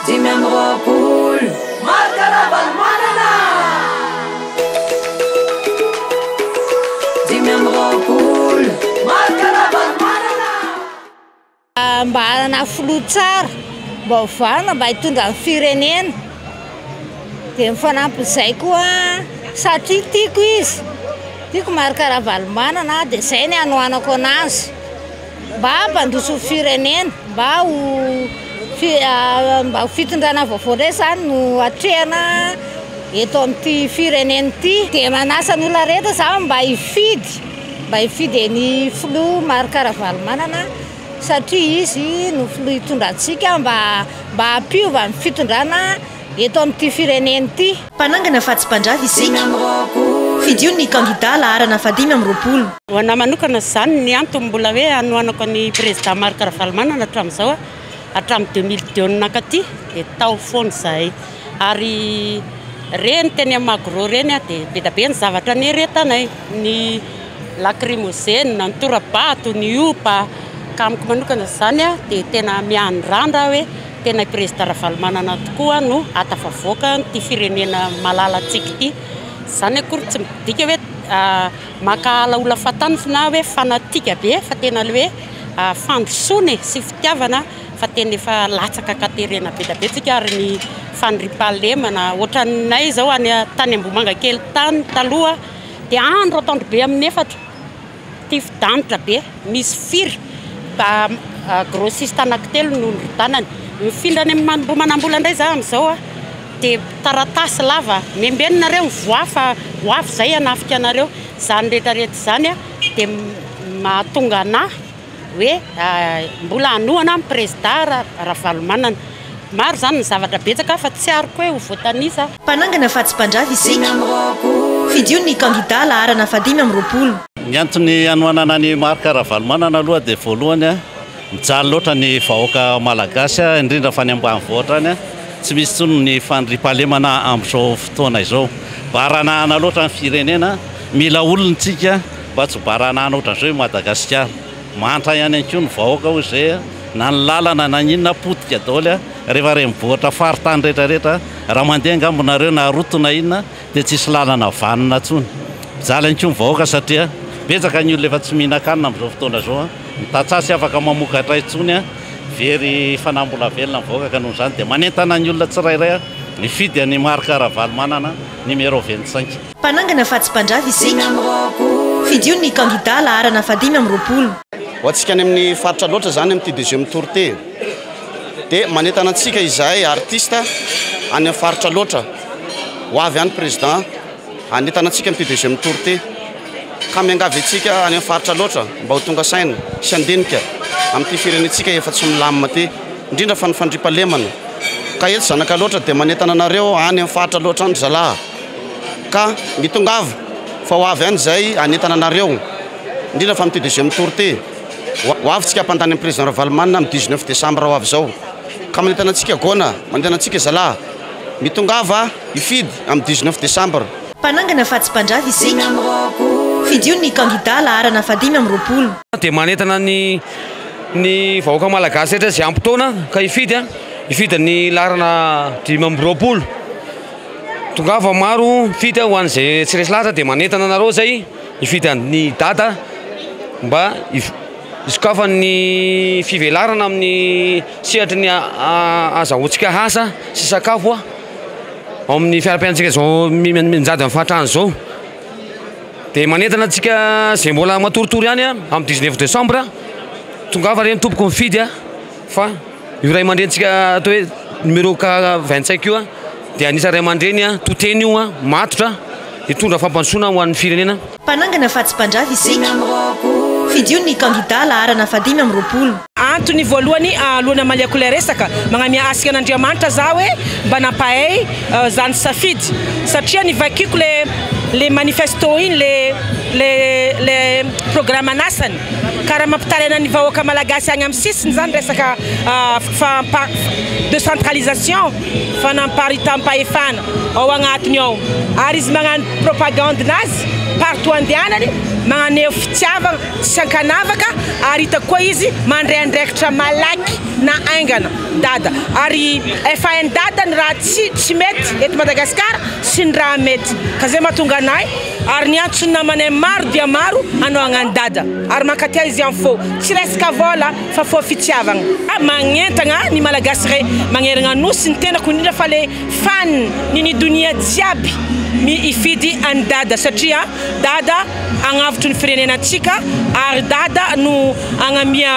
25. Marc Ravalomanana! 25. Marc Ravalomanana! Mba hanana filoha tsara, mba ho vanona, mba hitondra ny firenena. Dia mifanampin'izay koa satria tiako izy, tiako Marc Ravalomanana dia izay ny hanohanako anazy. Mba hampandroso ny firenena, mba ho mba ho fitondrana vaovao indray izany no atrehana eto amin'ity firenena ity. Dia manasa ny olona rehetra izany mba hifidy, mba hifidy an'i filoha Marc Ravalomanana satria izy no filoha hitondra antsika mba mba hampiova ny fitondrana eto amin'ity firenena ity. Mpanangana fa tsy mpandrava isika. Fidio ny kandida laharana fahadimy amby 20. Ho anah manokana izany ny antony mbola hoe hanohanako an'i Président Marc Ravalomanana hatramin'izao, hatramin'ny 2002 nankaty dia tao foana izahay ary reny teny amin'ny Magro reny dia be dia be ny zavatra nieretanay, ny lacrymogène, ny tora-bato, ny opa, ka amiko manokana izany dia tena miandrandra aho hoe tena i Président Ravalomanana tokoa no hahatafavoaka an'ity firenena malalantsika ity. Izany akory tsy midika hoe mankahala olona fahatany na hoe fanatique be fa tena le hoe fandrosoana e sy fitiavana fa tena efa latsaka an-katerena be dia be tsika ary ny fandriampahalemana ohatranay izao any tany Ambohimangakely tany taloha dia andro atoandro be amin'ny efatra Tifi-danitra be, misy firy mba grossiste anankitelo no norodanany. Mifindra any amin'ny Ambohimanambola indray za amin'izao a, dia taratasy lava, membeno nareo mivoaha fa ho avy zay hanafika anareo. Izany rehetra rehetra izany a dia mahatonga anah hoe mbola hanohana ny prezida Ravalomanana. Maro izany ny zavatra betsaka fa tsy ariko hoe ho voatanisa. Mpanangana fa tsy mpandrava isika. Fidio ny kandida laharana fahadimy amby 20. Ny antony hanohanana an'i Marc Ravalomanana aloha dia voalohany, mijaly loatra ny vahoaka malagasy, indrindra fa any ambanivohitra any, tsy misy intsony ny fandriampahalemana amin'izao fotoana izao. Baranahana loatra ny firenena, mila olona isika mba tsy ho baranahana ohatran'izao i Madagasikara. Mahantra ihany ihany koa ny vahoaka hoy izay, na ny lalana na ny inona potika daholo, rehefa renivohitra faritany rehetra rehetra, raha mandeha angamba nareo na route na inona dia tsisy lalana vanona intsony. Mijaly ihany koa ny vahoaka satria betsaka ny olona efa tsy mihinan-kanina amin'izao fotoana izao, ny tantsaha tsy afaka mamokatra intsony, very fanahy mbola velona ny vahoaka ka noho izany dia manentana ny olona tsirairay hifidy an'i Marc Ravalomanana numéro 25. Mpanangana fa tsy mpandrava isika. Fidio ny kandida laharana fahadimy amby 20. Ho antsika any amin'ny faritra loatra izany amin'ity deuxième tour ity dia manentana antsika izahay artiste any amin'ny faritra loatra ho avy any président hanentana antsika amin'ity deuxième tour ity ka miangavy antsika any amin'ny faritra loatra mba ho tonga saina sy handinika amin'ity firenentsika efa tsy milamina ity indrindra fa ny fandriampahalemana ka eto Zanakaloatra dia manentana anareo any amin'ny faritra loatra any ry zalahy. Ka mitongava fa ho avy any izay hanentana anareo, indrindra fa amin'ity deuxième tour ity. Ho avy tsika hampandany an'i Président Ravalomanana amin'ny 19 décembre ho avy izao. Ka manentana antsika Gona, manentana antsika zalahy. Mitongava hifidy amin'ny 19 décembre. Mpanangana fa tsy mpandrava isika. Fidio ny kandida laharana fahadimy amby 20. Dia manentana ny ny vahoaka malagasy rehetra izay ampy taona ka hifidy, hifidy ny laharana 25. Tongava maro mifidy ho an'izay tsy resy lahatra dia manentana anareo zay hifidy an'i Dada mba hisokafan'ny fivelarana amin'ny sehatry ny azahoantsika asa sy sakafo ao amin'ny fiaram-piainantsika izao mianjady amin'ny fahantrana izao. Dia manentana antsika izay mbola matoritory ihany amin'ny 19 décembre, tongava re ny tompoko mifidy fa Io ray aman-drenintsika atao hoe numéro 25 io dia anisan'ny ray aman-dreny to teny io matotra hitondra fampandrosoana ho an'ny firenena. Mpanangana fa tsy mpandrava isika. Fidio ny kandida laharana fahadimy amby 20. Antony voalohany alohan'ny hamaliako ilay resaka, magnamia hasina an'Andriamanitra za hoe mba nampahay za nisafidy satria nivakiko le le manifesto iny le le le programan'asany Ka raha mampitaraina ny vahoaka malagasy agny amin'ny sisiny zany resaka decentralisation, fanamparitam-pahefana ao agnatiny ao ary izy magnano propagande-nazy partout andehanany. magnaneho fitiavagna tsy ankanavaka ary hitako koa izy mandray andraikitra malaky na haingana Dada ary efa hain'i Dada ny raha tsy tsy mety eto Madagasikara sy ny raha mety ka zay mahatonga anay ary niantso ny namanay maro dia maro hanao agnan'i Dada ary mankatia izy am fo tsy resaka vola fa fo fitiavagna. Magnentagna ny Malagasy re magneragna nosy ny tenako indrindra fa le fan ny ny donia jiaby mi hifidy an'i Dada satria Dada hagnavotry ny firenena antsika ary Dada no hagnamia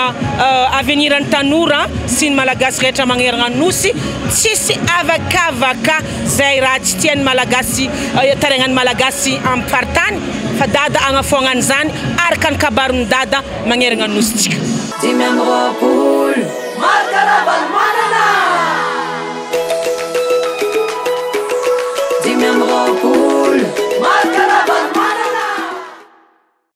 avenir ny tanora sy ny Malagasy rehetra magneragna ny Nosy tsisy avakavaka zay raha tsy tian'ny Malagasy taraigna ny Malagasy am faritany fa Dada hagnafoagna an'izany araka ny kabarin'i Dada magneragna ny Nosy tsika. 25. Marc Ravalomanana.